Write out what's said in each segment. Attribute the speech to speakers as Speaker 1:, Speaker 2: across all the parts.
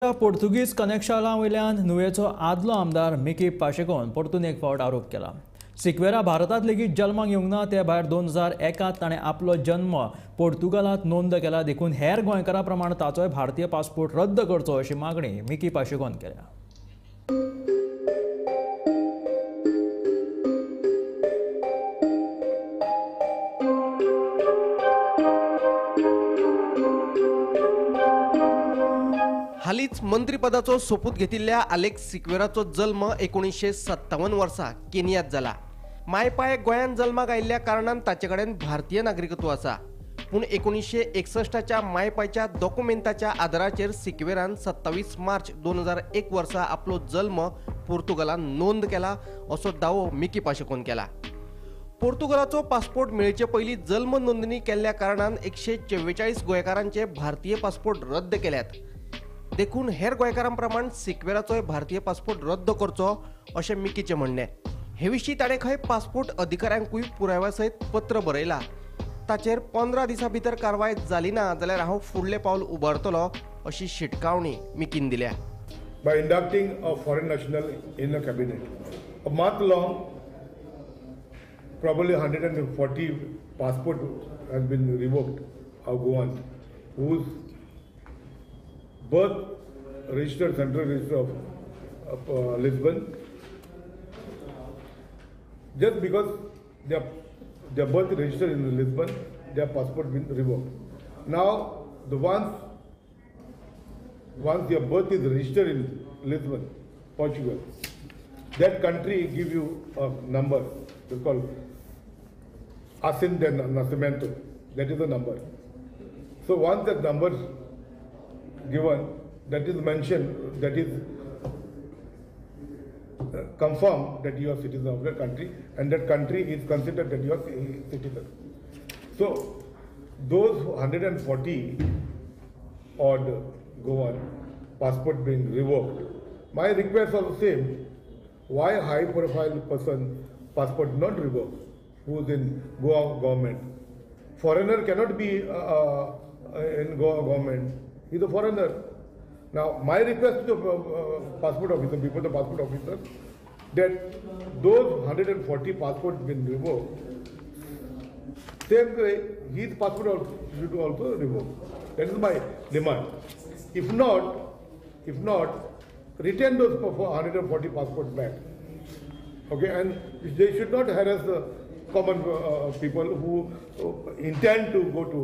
Speaker 1: पोर्तुगीज कनेक्शना वयल्यान नुवेचो आदलो आमदार मिकी पाशेकोन परतून एक फावट आरोप केला. सिक्वेरा भारतांत लेगीत जल्माक येवंक ना, ते भायर 2001 ताणें आपलो जन्म पोर्तुगालांत नोंद केला, देखून हेर गोंयकारां प्रमाण ताचोय भारतीय पासपोर्ट रद्द करचो अशी मागणी मिकी पाशेकोन केल्या.
Speaker 2: हालींच मंत्रीपदाचो सोपूत घेतिल्ल्या आलेक्स सिक्वेराचो जल्म 1957 वर्सा केनियांत जाला. मायपाय गोंयांत जल्माक आयिल्ल्या कारणान ताचे कडेन भारतीय नागरिकत्व आसा. पूण 1961च्या मायपायच्या दोकुमेंताच्या आदाराचेर सिक्वेरान 27 मार्च 2001 वर्सा आपलो जल्म पोर्तुगालान नोंद केला असो दावो मिकी पाशेकोन केला. पोर्तुगालाचो पासपोर्ट मेळचे पयलीं जल्म नोंदणी केल्ल्या कारणान 144 गोंयकारांचे भारतीय पासपोर्ट रद्द केल्यात. देखून हेर गोंयकारां प्रमाण सिक्वेराचोय भारतीय पासपोर्ट रद्द करचो अशें मिकीचें म्हणणें. हे विशीं ताणें खंय पासपोर्ट अधिकाऱ्यांकूय पुराव्या सयत पत्र बरयलां. ताचेर 15 दिसां भितर कारवाय जाली ना जाल्यार हांव फुडलें पावल उबारतलो अशी शिटकावणी मिकीन दिल्या.
Speaker 3: By inducting a foreign national in the cabinet, a month long, probably 140 passport has been revoked of Goan whose birth registered central register of Lisbon, just because their birth registered in Lisbon, their passport been revoked. Now the once their birth is registered in Lisbon, Portugal, that country give you a number, they call Asin de Nascimento, that is the number. So once that number given, that is mentioned, that is confirmed that you are citizen of that country, and that country is considered that you are citizen. So those 140 odd Goan passport being revoked, my request was the same: why high profile person passport not revoked, who is in Goa government? Foreigner cannot be in Goa government. He is a foreigner. Now, my request to the passport officer, before the passport officer, that those 140 passports been revoked, same way his passport should also revoke. That is my demand. If not, return those 140 passports back. Okay, and they should not harass the common people who intend to go to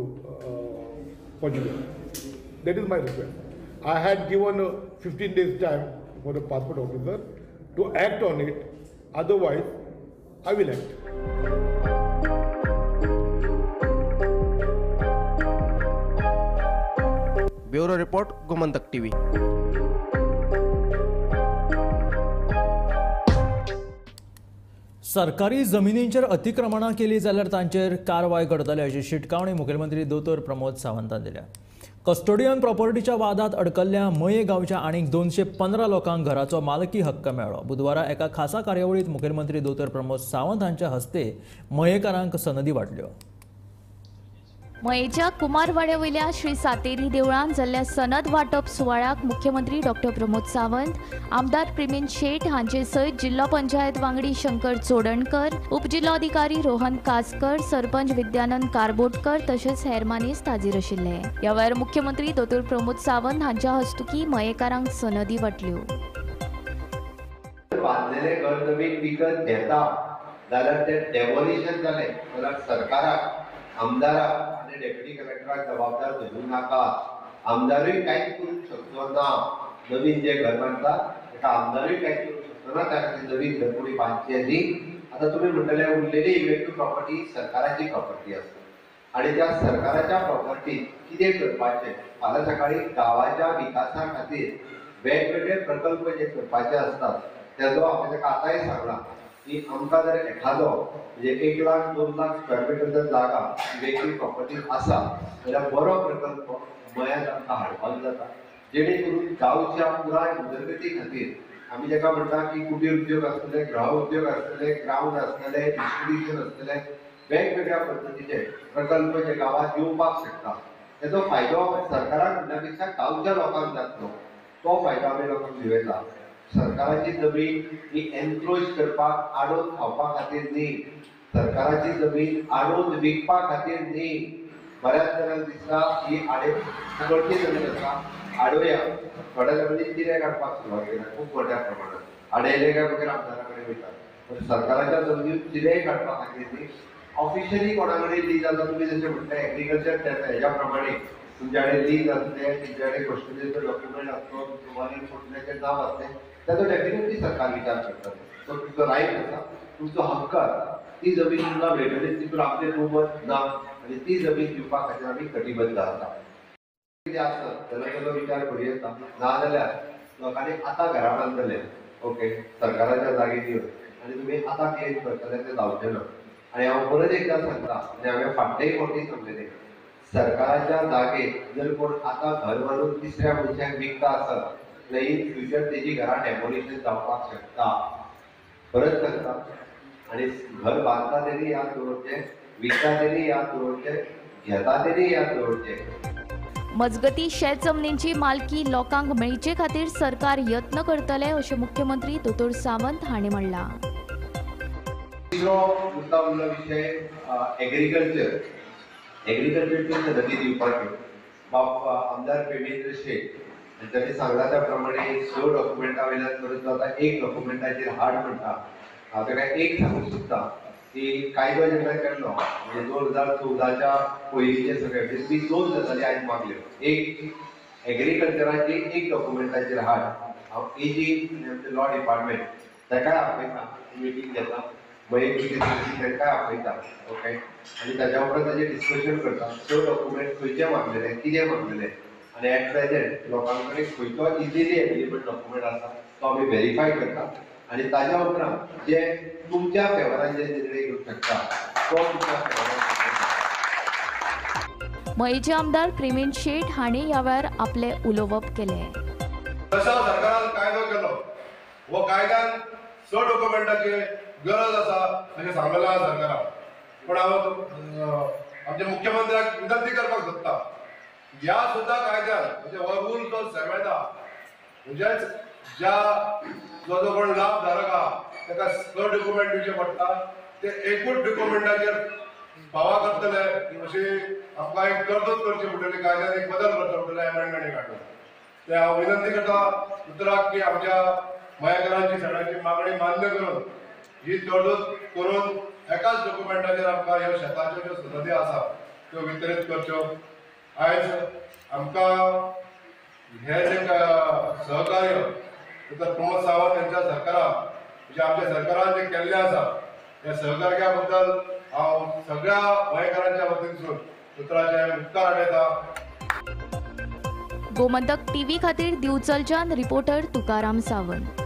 Speaker 3: Portugal. That is my request. I had given 15 days time for the passport officer to act on it. Otherwise, I will act.
Speaker 2: Bureau Report, Gomantak TV.
Speaker 1: सरकारी जमिनींचेर अतिक्रमणां केली जाल्यार तांचेर कारवाय करतले अशी शिटकावणी मुखेलमंत्री दोतोर प्रमोद सावंतान दिल्या. कस्टोडियन प्रॉपर्टीच्या वादात अडकल्ल्या मये गांवच्या आनीक 215 लोकांक घराचो मालकी हक्क मेळ्ळो. बुधवारा एका खासा कार्यावळीत मुखेलमंत्री दोतोर प्रमोद सावंत हांच्या हस्ते मयेकारांक सनदी वांटल्यो.
Speaker 4: मयेच्या कुमारवाड्या वयल्या श्री सातेरी देवळांत जाल्ल्या सनद वांटप सुवाळ्याक मुख्यमंत्री डॉक्टर प्रमोद सावंत, आमदार प्रेमेंद शेट हांचे सयत जिल्लो पंचायत वांगडी शंकर चोडणकर, उपजिल्लोधिकारी रोहन कासकर, सरपंच विद्यानंद कारबोटकर तशेंच हेर मानेस्त हाजीर आशिल्ले. ह्या वेळार मुख्यमंत्री दोतोर प्रमोद सावंत हांच्या हस्तुकी मयेकारांक सनदी वांटल्यो.
Speaker 5: बांदलेलें घर नवीन विकत घेता जाल्यार तें डेमोलिशन जालें जाल्यार सरकाराक, आमदाराक आनी डेप्युटी कलेक्टराक जबाबदार धरूं नाका. आमदारूय कांयच करूंक शकचो ना. नवीन जें घर बांदता ताका आमदारूय कांयच करूंक शकचो ना. त्या खातीर नवीन घर कोणी बांदचें न्ही. आतां तुमी म्हणटले उरलेली इव्हेक्टीव प्रॉपर्टी सरकाराची प्रॉपर्टी आसा आनी त्या सरकाराच्या प्रॉपर्टीत कितें करपाचें, फाल्यां सकाळीं गांवाच्या विकासा खातीर वेगवेगळे प्रकल्प जे करपाचे आसतात तेजो हांवें ताका आतांय सांगलां की आमकां जर एखादो म्हणजे 1 लाख 2 लाख स्क्वेअर मिटर जर जागा इव्हेक्टीव प्रॉपर्टी आसा जाल्यार बरो प्रकल्प मयांत आमकां हाडपाक जाता, जेणे करून गांवच्या पुराय उदरगती खातीर आमी जेका म्हणटा की कुटीर उद्योग आसतले, गृह उद्योग आसतले, ग्रावंड आसतले, इन्स्टिट्युशन आसतले, वेगवेगळ्या पद्दतीचे प्रकल्प जे गांवांत येवपाक शकता तेजो फायदो सरकाराक म्हणण्यापेक्षा गांवच्या लोकांक जातलो. तो फायदो आमी लोकांक दिवं येता. सरकाराची जमीन ही एनक्रोच करपाक, आडोवन खावपा खातीर न्ही, सरकाराची जमीन आडोवन विकपा खातीर न्ही. बऱ्याच जाणांक दिसता ही आडे चडची जमीन आसा, आडोवया. थोड्या जमिनीत चिरे काडपाक सुरवात केल्या खूब मोठ्या प्रमाणात. आडयले काय मागीर आमदारा कडेन वयतात, पण सरकाराच्या जमनीर चिरे काडपा खातीर न्ही. ऑफिशियली कोणा कडेन लीज आसा, तुमी जशें म्हणटा एग्रीकल्चर हेज्या प्रमाणे तुमच्या कडेन लीज आसलें, तुमच्या कडेन कस्टडीचो डॉक्युमेंट आसलो, तुम्हाला फुटल्याचें नांव आसलें, ताचो डेफिनेटली सरकार विचार करता. तो तुमचो रायट आसा, तुमचो हक्क आसा. ती जमीन तुमकां मेळटली तितून आपलें दुमत ना आनी ती जमीन दिवपा खातीर आमी कटिबद्ध आसा. कितें आसत जाल्यार ताचो विचार करूं येता. नाजाल्यार लोकांनी आतां घरां बांदतले, ओके, सरकाराच्या जागे दिवन आनी तुमी आतां क्लेम करतले तें जावचें ना. आनी हांव परत एकदां सांगता, आनी हांवें फाटलेय फावटी सांगलेलें, सरकाराच्या जागेर जर कोण आतां घर बांदून तिसऱ्या मनशाक विकता आसत जाल्यार इन फ्युचर तेजी घरां डेमोलिशन जावपाक शकता. परत सांगता, आनी घर बांदता तेणी याद दवरचें, विकता तेणी याद दवरचें, घेता तेणी याद दवरचें.
Speaker 4: मजगती शेत जमनींची मालकी लोकांक मेळचे खातीर सरकार यत्न करतले अशें मुख्यमंत्री दोतोर सावंत हांणी म्हणलां.
Speaker 5: तिसरो मुद्दा उरलो विशय एग्रीकल्चर. एग्रीकल्चरची सदती दिवपाची बाब आमदार प्रेमेंद्र शेट हांच्यानी सांगला त्या प्रमाणे 6 डॉक्युमेंटा वयल्यान करून तो आतां एक डॉक्युमेंटाचेर हाड म्हणटा. हांव ताका एक सांगूंक सोदता की कायदो जेन्ना केल्लो म्हणजे 2014च्या पयलींचे सगळे, म्हणजे तुमी 2 गजाली आयज मागल्यो. एक एग्रीकल्चराची एक डॉक्युमेंटाचेर हाड. हांव एजी आनी आमचें लॉ डिपार्टमेंट ताकाय आपयता, मिटींग घेता, मयें तांकांय आपयता, ओके, आनी ताच्या उपरांत ताजें डिस्कशन करता. 6 डॉक्युमेंट खंयचे मागलेले, कितें मागलेले आनी एट प्रेजेंट लोकां कडेन खंयचो इजिली एवेलेबल डॉक्युमेंट आसा तो आमी व्हेरीफाय करता आनी ताज्या उपरांत जे तुमच्या फेवरान जे निर्णय घेवंक शकता तो तुमच्या फेवरान.
Speaker 4: मयेचे आमदार प्रेमेंद्र शेट हांणी ह्या वेळार आपलें उलोवप केलें.
Speaker 6: तसो सरकारान कायदो केलो, हो कायद्यान 6 डॉक्युमेंटाची गरज आसा अशें सांगलें आसा सरकारान. पूण हांव आमच्या मुख्यमंत्र्याक विनंती करपाक सोदता, ह्या सुद्दां कायद्यान म्हणजे हो रूल जो 7 आहा, म्हणजेच ज्या जो जो कोण लाभ धारक आहा ताका 6 डॉक्युमेंट दिवचे पडटा, ते एकूच डॉक्युमेंटाचेर फावा करतले अशी आमकां एक तरतूद करची पडटली, कायद्यान एक बदल करचो पडटलो, एमेंडमेंट हाडून. ते हांव विनंती करता उतराक की आमच्या मयेकरांची सगळ्यांची मागणी मान्य करून ही तरतूद करून एकाच डॉक्युमेंटाचेर आमकां ह्यो शेताच्यो ज्यो सदती आसा त्यो वितरीत करच्यो. आयज आमकां हे जे सहकार्य डॉक्टर प्रमोद सावंत यांच्या सरकारान, म्हणजे आमच्या सरकारान जे केल्लें आसा त्या सहकार्या बद्दल हांव सगळ्या गोंयकारांच्या वतीनसून उतराचे उपकार आडयता.
Speaker 4: गोमंतक टीव्ही खातीर दिवचलच्यान रिपोर्टर तुकाराम सावंत.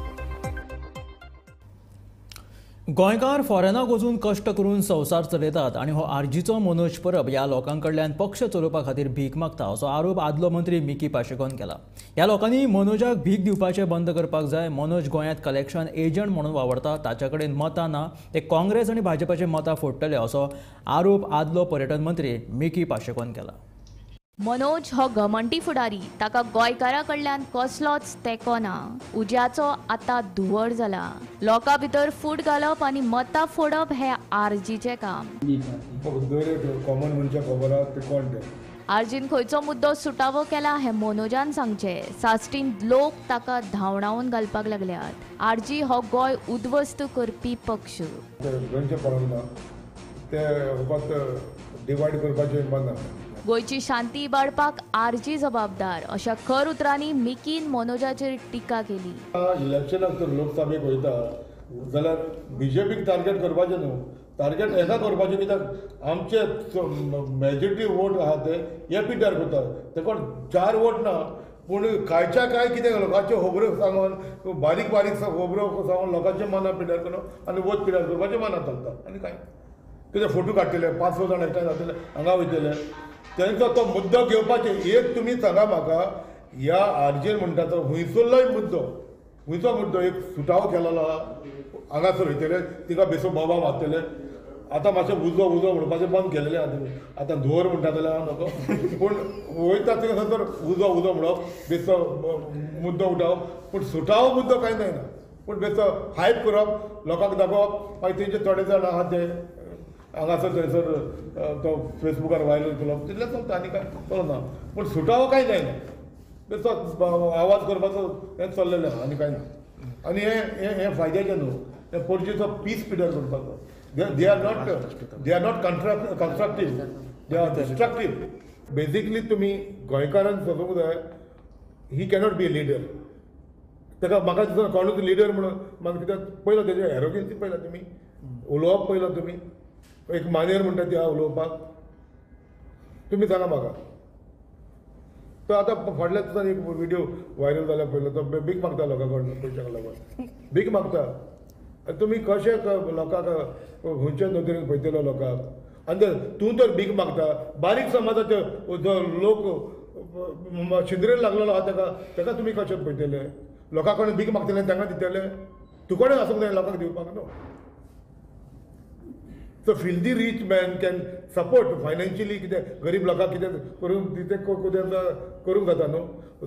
Speaker 1: गोंयकार फॉरेनाक वचून कश्ट करून संवसार चलयतात आनी हो आरजीचो मनोज परब ह्या लोकां कडल्यान पक्ष चलोवपा खातीर भीक मागता असो आरोप आदलो मंत्री मिकी पाशेकोन केला. ह्या लोकांनी मनोजाक भीक दिवपाचें बंद करपाक जाय. मनोज गोंयांत कलेक्शन एजंट म्हणून वावरता, ताच्या कडेन मतां ना, ते काँग्रेस आनी भाजपाचे मतां फोडटले असो आरोप आदलो पर्यटन मंत्री मिकी पाशेकोन केला.
Speaker 4: मनोज हो घमंडी फुडारी, ताका गोंयकारा कडल्यान कसलोच तेंको ना. उज्याचो आतां धुंवर जाला. लोकां भितर फूट घालप आनी मतां फोडप हें आरजीचें काम.
Speaker 3: कॉमन मनशाक खबर आहा ते कोण ते.
Speaker 4: आरजीन खंयचो मुद्दो सुटावो केला हें मनोजान सांगचें. साश्टीन लोक ताका धांवडावन घालपाक लागल्यात. आरजी हो गोंय उद्ध्वस्त करपी पक्ष.
Speaker 3: डिवायड करपाचें बंद.
Speaker 4: गोंयची शांती इबाडपाक आरजी जबाबदार अशा खर उतरांनी मिकीन मनोजाचेर टिका केली.
Speaker 3: इलेक्शनाक जर लोकसभेक वयता जाल्यार बीजेपीक टार्गेट करपाचें न्हू, टार्गेट हेका करपाचें कित्याक आमचे मेजॉरिटी वोट आहा ते हे पिड्ड्यार करता. तेका 4 वोट ना पूण कांयच्या कांय कितें लोकांच्यो खबऱ्यो सांगून बारीक बारीक खबऱ्यो सांगून लोकांच्या मनां पिड्ड्यार करून आनी वोट पिड्ड्यार करपाचें मनां चलता. आनी कांय कितें फोटो काडटले, 5-6 जाण एकठांय जातले, हांगा वयतले, तांचो तो मुद्दो घेवपाचें. एक तुमी सांगा म्हाका, ह्या आरजीन म्हणटा तो हुंयसरलोय मुद्दो, हुंयचो मुद्दो एक सुटावो केलेलो आहा. हांगासर वयतले तिका बेसो बाबा मारतले, आतां मातशें उजो उजो म्हणपाचें बंद केलेलें आहा तुमी. आतां धुंवर म्हणटा जाल्यार हांव नको, पूण वयता थंय तर उजो उजो म्हणप, बेश्टो मुद्दो उठावप, पूण सुटावो मुद्दो कांय जायना. पूण बेश्टो हायप करप, लोकांक दाखोवप. मागीर तेंचे थोडे जाण आहा ते हांगासर थंयसर तो फेसबुकार व्हायरल करप, तितलें चलता आनी कांय चलना. पूण सुटावो कांय जायना, बेश्टो आवाज करपाचो हें चल्लेलें आहा आनी कांय ना. आनी हें हें फायद्याचें न्हू, हें पणजेचो पीस पिड्यार करपाचो. They are not constructive, they are destructive. Basically तुमी गोंयकारान समजूंक जाय, he cannot be a leader. ताका म्हाका दिसना कोणूच लिडर म्हणून. म्हाका कित्याक पयला तेजें एरोगेन्सी पयला तुमी, उलोवप पयला तुमी, एक मानेर म्हणटा ती आहा उलोवपाक. तुमी सांगा म्हाका. तो आतां फाटल्या दिसान एक व्हिडियो व्हायरल जाल्या पयलो, तो भीक मागता लोकां कडल्यान, पयशांक लागून भीक मागता. आनी तुमी कशें लोकांक खंयच्या नदरेन पळयतलो लोकांक? आनी तूं तर भीक मागता, बारीक समाजाचे जो लोक शिंदरेन लागलेलो आहा ताका ताका तुमी कशें पळयतले? लोकां कडेन भीक मागतले तांकां दितले? तूं कडेन आसूंक जाय लोकांक दिवपाक न्हू. So filthy rich man can support financially, कितें गरीब लोकांक कितें करून कितें करूंक जाता न्हू.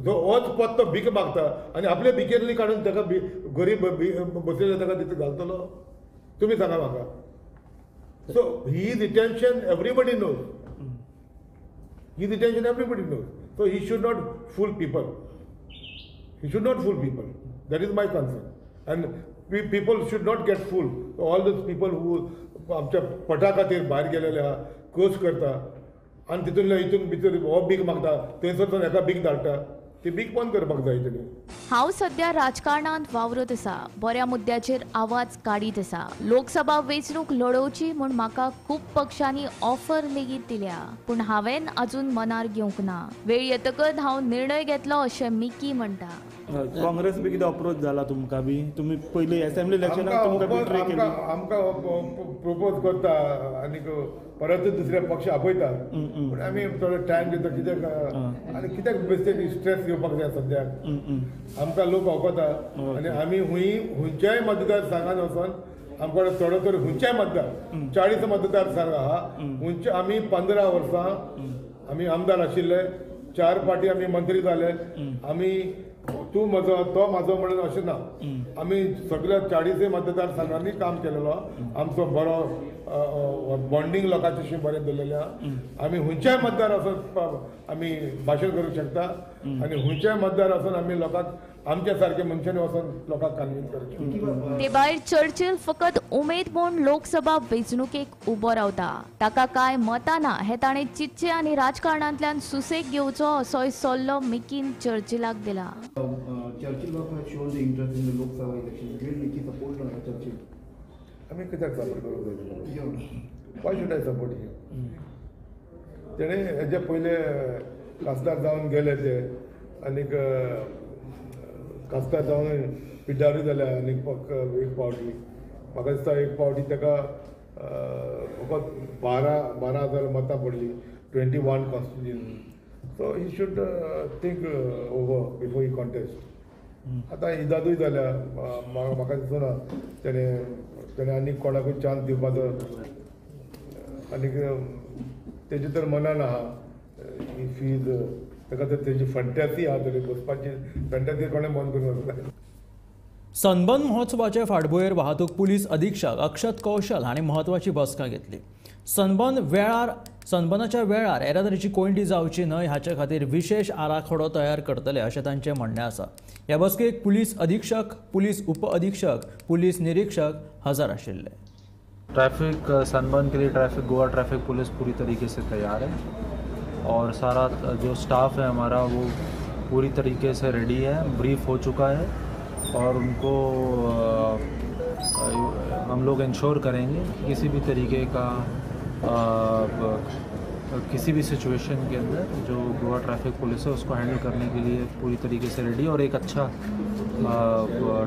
Speaker 3: जो होच पत्तो भीक मागता आनी आपले भिकेरली काडून ताका गरीब बसयले ताका तितून घालतलो? तुमी सांगा म्हाका. So his intention everybody knows, his intention everybody knows. So he should not fool people, he should not fool people. That is my concern. And people should not get fooled. All those people who आमच्या पटा खातीर भायर गेलेले आहा, कोस करता आनी तितून हितून भितर हो भीक मागता, थंयसर एका भीक धाडटा, ती भीक बंद करपाक जाय तेणी.
Speaker 4: हांव सद्या राजकारणांत वावरत आसा, बऱ्या मुद्द्याचेर आवाज काडीत आसा. लोकसभा वेंचणूक लडोवची म्हूण म्हाका खूब पक्षांनी ऑफर लेगीत दिल्या, पूण हांवें अजून मनार घेवंक ना. वेळ येतकच हांव निर्णय घेतलो अशें मिकी म्हणटा.
Speaker 7: काँग्रेस बी कितें अप्रोच जाला तुमकां बी? तुमी पयलीं असेंब्ली इलेक्शनाक तुमकां बिट्रे केली.
Speaker 3: आमकां प्रपोज करता आनी परत दुसरे पक्ष आपयता, पूण आमी थोडो टायम दिता कित्याक आनी कित्याक बेश्टे स्ट्रेस घेवपाक जाय सद्याक. आमकां लोक वखता आनी आमी हुंय खंयच्याय मतदार संघान वचोन आमकां थोडो तरी खंयच्याय मतदार 40 मतदार संघ आहा, खंयचे आमी 15 वर्सां आमी आमदार आशिल्ले, 4 पाटी आमी मंत्री जाले. आमी तूं म्हजो तो म्हाजो म्हणून अशें ना, आमी सगळ्या 40 मतदार संघांनी काम केलेलो. आमचो बरो बॉन्डींग लोकांच्याशी बरें दवरलेलें आहा. आमी खंयच्याय मतदार वचोन आमी भाशण करूंक शकता आनी खंयच्याय मतदार वचोन आमी लोकांक आमच्या सारके मनशांनी वचोन लोकांक कन्विन्स करूंक शकता.
Speaker 4: ते भायर चर्चिल फकत उमेद म्हूण लोकसभा वेंचणुकेक उबो रावता, ताका कांय मतां ना हें ताणें चिंतचें आनी राजकारणांतल्यान सुसेग घेवचो असोय सल्लो मिकीन चर्चिलाक दिला.
Speaker 8: Churchill has shown the interest in the Lok Sabha election. Will Mickey support Churchill?
Speaker 3: आमी कित्याक सपोर्ट करूंक जाय? Why should I support him? तेणें हेजे पयले खासदार जावन गेले ते आनीक खासदार जावन पिड्ड्यारूय जाल्या. आनीक एक पावटी म्हाका दिसता एक पावटी ताका फकत 12,000 मतां पडली, 21 constituency. So he should think over before he contest. आतां इदादूय जाल्या, म्हाका दिसना तेणें तेणें आनीक कोणाकूय चान्स दिवपाचो आनीक तेजें तर मनान आहा. ही फीज ताका तर तेजी फंट्यासी आहा तरी बसपाची फंट्यासी कोणें बंद करूंक वचना.
Speaker 1: सनबर्न महोत्सवाचे फाटभुंयेर वाहतूक पुलीस अधीक्षक अक्षत कौशल हांणी म्हत्वाची बसका घेतली. सनबर्नाच्या वेळार येरादारीची कोंयडी जावची न्हय हाचे खातीर विशेष आराखडो तयार करतले अशें तांचें म्हणणें आसा. ह्या बसकेक पुलीस अधीक्षक, पुलीस उपअधीक्षक, पुलीस निरीक्षक हजर आशिल्ले.
Speaker 9: ट्रैफिक सनबर्न के लिए ट्रैफिक गोवा ट्रैफिक पुलिस पूरी तरीके से तैयार है और सारा जो स्टाफ है हमारा वो पूरी तरीके से रेडी है, ब्रीफ हो चुका है और उनको हम लोग इंश्योर करेंगे कि किसी भी तरीके का किसी भी सिचुएशन के अंदर जो गोवा ट्रैफिक पुलिस है उसको हैंडल करने के लिए पूरी तरीके से रेडी और एक अच्छा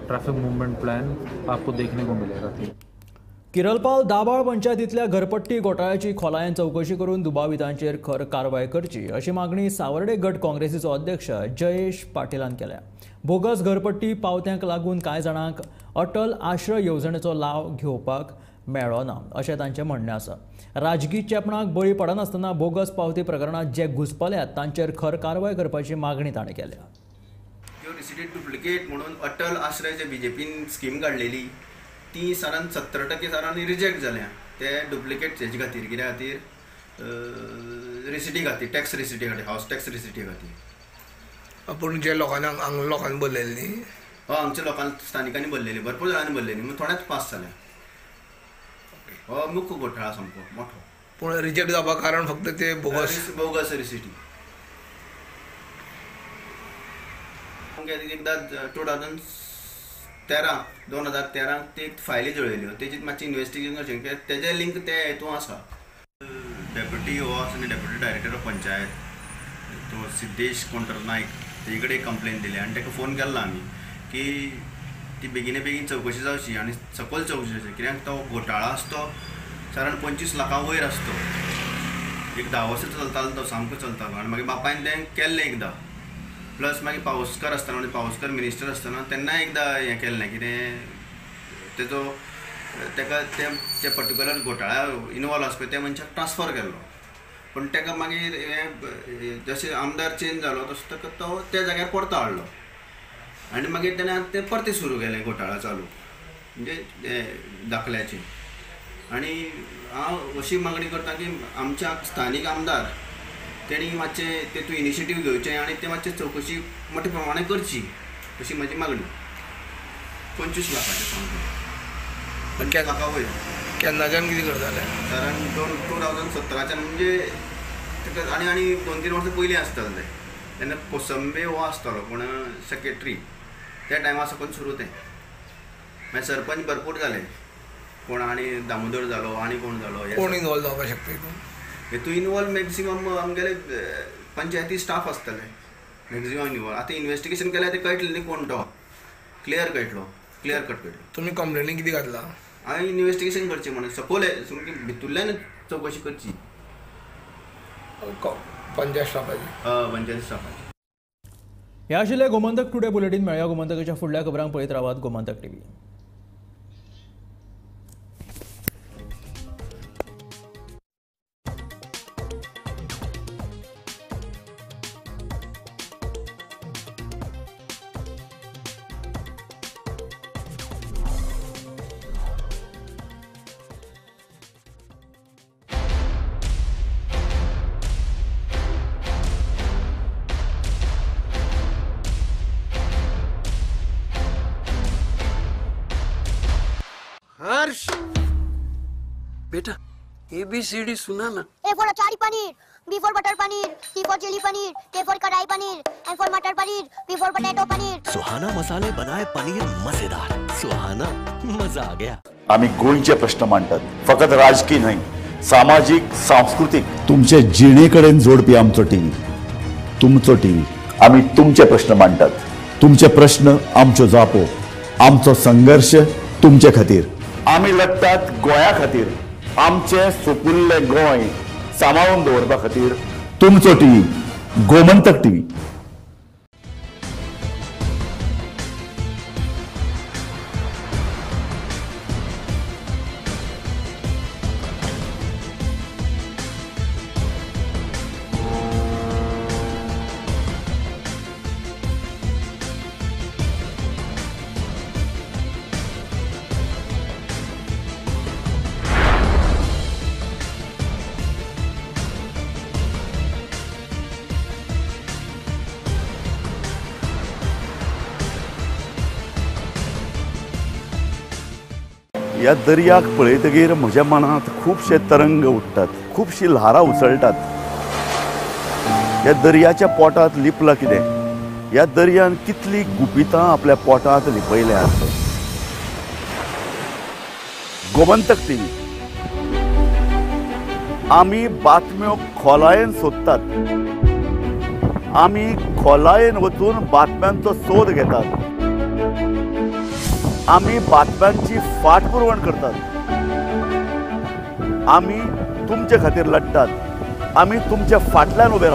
Speaker 9: ट्रैफिक मूवमेंट प्लान आपको देखने को मिलेगा।
Speaker 1: किरलपाल दाबाळ पंचायतींतल्या घरपट्टी घोटाळ्याची खोलायेन चवकशी करून दुबावितांचेर खर कारवाय करची अशी मागणी सावर्डे गट काँग्रेसीचो अध्यक्ष जयेश पाटीलान केल्या। बोगस घरपट्टी पावत्यांक लागून कांय जाणांक अटल आश्रय येवजणेचो लाव घेवपाक मेळ्ळो ना अशें तांचें म्हणणें आसा. राजकी चेपणाक बळी पडनासतना बोगस पावती प्रकरणांत जे घुसपल्यात तांचेर खर कारवाय करपाची मागणी ताणें केल्या.
Speaker 10: त्यो रिसिटी डुप्लिकेट म्हणून अटल आश्रय जे बीजेपीन स्कीम काडलेली ती सारान 70% सारान रिजेक्ट जाल्या. ते डुप्लिकेट हेजे खातीर कित्या खातीर रिसिटी खातीर, टॅक्स रिसिटी खातीर, हावस टॅक्स रिसिटी खातीर.
Speaker 11: पूण जे लोकांनी हांगा लोकांनी भरलेली न्ही,
Speaker 10: हय हांगच्या लोकांनी स्थानिकांनी भरलेली, भरपूर जाणांनी भरलेली, म्हण थोड्याच पास जाल्या. हो मुख्य घोटाळा सामको मोठो.
Speaker 11: पूण रिजेक्ट जावपाक कारण फक्त ते बोगस
Speaker 10: बोगस रिसिटी. एकदां 2013 2013 ती एक फायली जुळयल्यो, तेजी मातशी इन्वेस्टिगेशन करचें कित्याक तेजे लिंक ते हेतून आसा. डेप्युटी हो आसा न्ही, डेप्युटी डायरेक्टर ऑफ पंचायत तो सिद्धेश कोण तर नायक, तेजे कडेन कंप्लेन दिली आनी ताका फोन केल्लो आमी की ती बेगिने बेगीन चवकशी जावची आनी सकयल चवकशी जावची कित्याक तो घोटाळा आसा तो सादारण 25 लाखां वयर आसतो. एक 10 वर्सां चलतालो तो, सामको चलतालो. आनी मागीर बापायन तें केल्लें एकदां, प्लस मागीर पावसकर आसतना, म्हणजे पावसकर मिनिस्टर आसतना तेन्ना एकदां हें केल्लें कितें तेजो ताका ते पर्टिक्युलर घोटाळ्या इनवॉल्व आसा पळय त्या मनशाक ट्रान्सफर केल्लो. पूण ताका मागीर हें जशें आमदार चेंज जालो तसो ताका तो त्या जाग्यार परतो हाडलो आनी मागीर तेणें आतां तें परतें सुरू केलें घोटाळा चालू म्हणजे दाखल्याचें. आनी हांव अशी मागणी करता की आमच्या स्थानीक आमदार तेणी मातशें तेतून इनिशिएटीव घेवचें आनी ते मातशें चवकशी मोठ्या प्रमाणान करची अशी म्हजी मागणी. 25 लाखाचें सामकें, 25 लाखां वयर.
Speaker 11: केन्नाच्यान कितें करताले?
Speaker 10: सादारण 2017च्यान, म्हणजे ताका आनी आनी 2-3 वर्सां पयलीं आसतालें तें. तेन्ना कोसंबे हो आसतालो कोण सेक्रेटरी, त्या टायमा साकून सुरू तें. मागीर सरपंच भरपूर जाले कोण, आनी दामोदर जालो आनी कोण जालो.
Speaker 11: कोण इनवॉल्व जावपाक शकता हितून?
Speaker 10: हितून इनवॉल्व मॅक्सिमम आमगेले पंचायती स्टाफ आसतले मॅक्सिमम इनवॉल्व. आतां इन्वेस्टिगेशन केल्यार तें कळटलें न्ही कोण तो, क्लियर कळटलो, क्लियर कट कळटलो.
Speaker 11: तुमी कंप्लेनी कितें घातला?
Speaker 10: हांवें इन्वेस्टिगेशन करचें म्हणून सपोज सामकी भितूरल्यान चवकशी करची
Speaker 11: पंचायत स्टाफाची.
Speaker 10: हय, पंचायत स्टाफाची.
Speaker 1: ह्या आशिल्लें गोमंतक टुडे बुलेटीन. मेळया गोमंतकाच्या फुडल्या खबरांक. पळयत रावात गोमंतक टीव्ही.
Speaker 12: हर्ष बेटा ABCD सुना ना.
Speaker 13: A for achari paneer, B for butter paneer, C for chilli paneer, K for kadai paneer, M for matar paneer, P for potato paneer.
Speaker 14: Suhana मसाले बनाए पनीर मजेदार. सुहाना मजा आ गया.
Speaker 15: आम्ही गोंयचे प्रश्न मांडतात, फकत राजकीय न्हय, सामाजीक, सांस्कृतिक, तुमचे जिणेकडेन जोडपी आमचो टीव्ही, तुमचो टीव्ही. आम्ही तुमचे प्रश्न मांडतात, तुमचे प्रश्न आमच्यो जापो, आमचो संघर्ष तुमचे खातीर. आमी लढतात गोंया खातीर, आमचे सुपुल्ले गोंय सांबाळून दवरपा खातीर. तुमचो टीव्ही, गोमंतक टीव्ही. ह्या दर्याक पळयतगीर म्हज्या मनांत खुबशे तरंग उठ्ठात, खुबशी ल्हारां उसळटात. ह्या दर्याच्या पोटांत लिपलां कितें? ह्या दर्यान कितलीं गुपितां आपल्या पोटांत लिपयल्यांत. गोमंतक टीव्ही आमी बातम्यो खोलायेन सोदतात, आमी खोलायेन वचून बातम्यांचो सोद घेतात, आमी बातम्यांची फाटपुरवण करतात, आमी तुमचे खातीर लढतात, आमी तुमच्या फाटल्यान उबे रावतात.